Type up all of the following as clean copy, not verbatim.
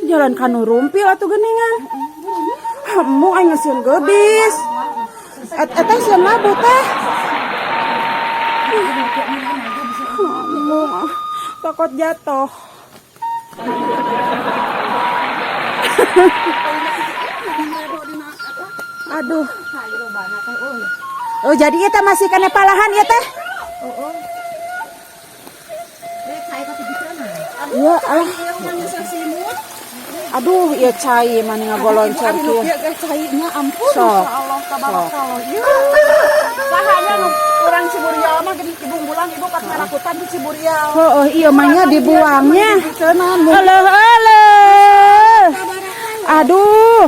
Jalan kanu rumpil atuh geuningan. Embung aing sieun geubis. Eta sieun labu teh. Embung ah, takut jatuh. Aduh. Oh, jadi eta masih kena palahan ya teh? Iya, alah. Aduh, ieu cai mah ngagoloncor kieu. Cainya ampun, Sok. Allah tabarakallah. Ieu. Sahanya nu urang Ciburial mah geuning ibunggulang ibu pas ngarakutan di Ciburial. Heeh, iya mah nya dibuangnya. Cenah. Aduh, aduh. Aduh.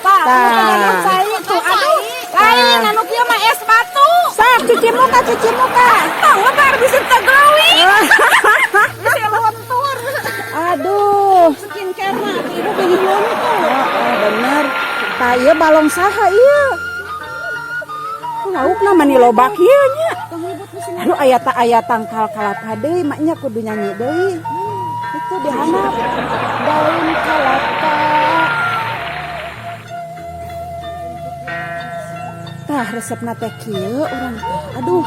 Tah, Tah. cai tuh. Aduh, lain anu kieu mah es batu. Sok cuci muka, cuci muka. Tong lebar bisa teu glowing. Bisa luntur. Aduh. Skincare mah atuh ibu beungeut luntur. Oh, bener. Tah ieu balong saha ieu? Laukna mani loba kieu nya. Aduh, aya ta aya tangkal kalapa deui, maknya kudu nyanyi deui. Itu dihandap daun kalapa. Tah resepna teh kieu urang teh. Aduh.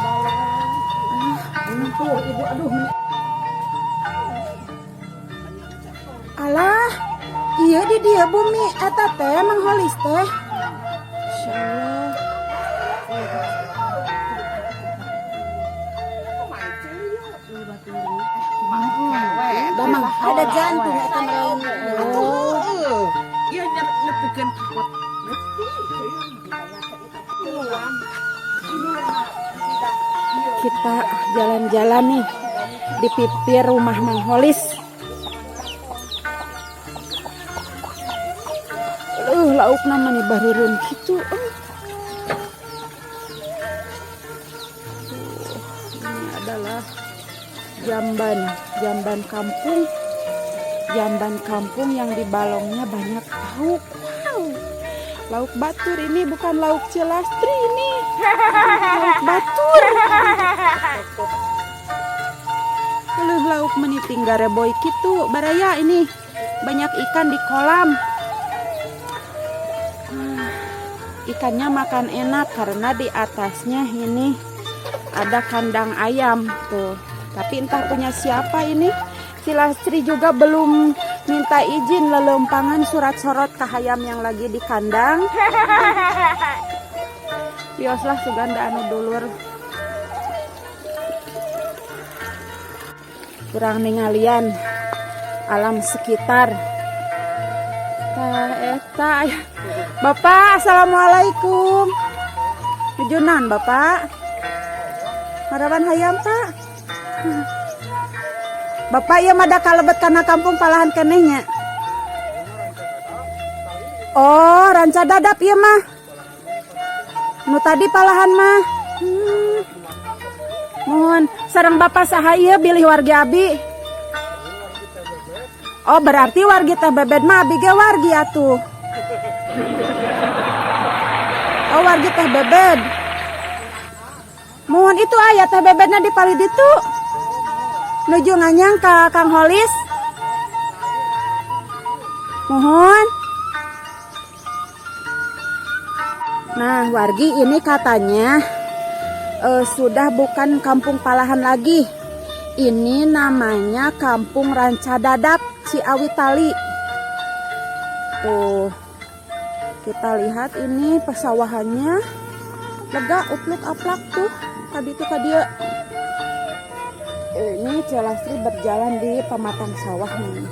Tuh ibu aduh. Alah, iya di dia bumi eta teh Mang Holis teh. Insyaallah. Damang Ada jantung eta mah. Oh. Ieu nepikeun ka pot. Kita jalan-jalan nih di pipir rumah Mang Holis. Laukna mah nih bareureunt kitu. Ini adalah jamban, jamban kampung. Jamban kampung yang di balongnya banyak lauk. Wow. Lauk batur ini bukan lauk Cilastri ini. Lauk batur. Leuh lauk meni tinggal reboy kitu baraya ini. Banyak ikan di kolam. Ikannya makan enak karena di atasnya ini ada kandang ayam tuh. Tapi entah punya siapa ini. Cilastri juga belum minta izin lelempangan surat sorot ke hayam yang lagi di kandang. Bioslah suganda anu dulur. Kurang ningalian alam sekitar. Tah eta. Bapak, assalamualaikum. Tujunan Bapak. Maraban hayam Pak. Bapak ieu mah da kalebet kana kampung palahan keneh nya. Oh, Ranca Dadap ieu mah. Nu tadi palahan mah. Mohon sareng Bapak saha ieu bilih wargi abi. Oh, berarti wargi teh Bebed mah abi ge wargi atuh. Oh, wargi teh Bebed. Mohon itu aya teh Bebedna di palih ditu. Nuju nganyang ka Kang Holis. Mohon. Nah, wargi ini katanya sudah bukan kampung palahan lagi. Ini namanya Kampung Ranca Dadap Ciawitali. Tuh. Kita lihat ini pesawahannya lega upluk aplak tuh. Tadi tuh kadia. Ini Cilastri berjalan di pematang sawah nih.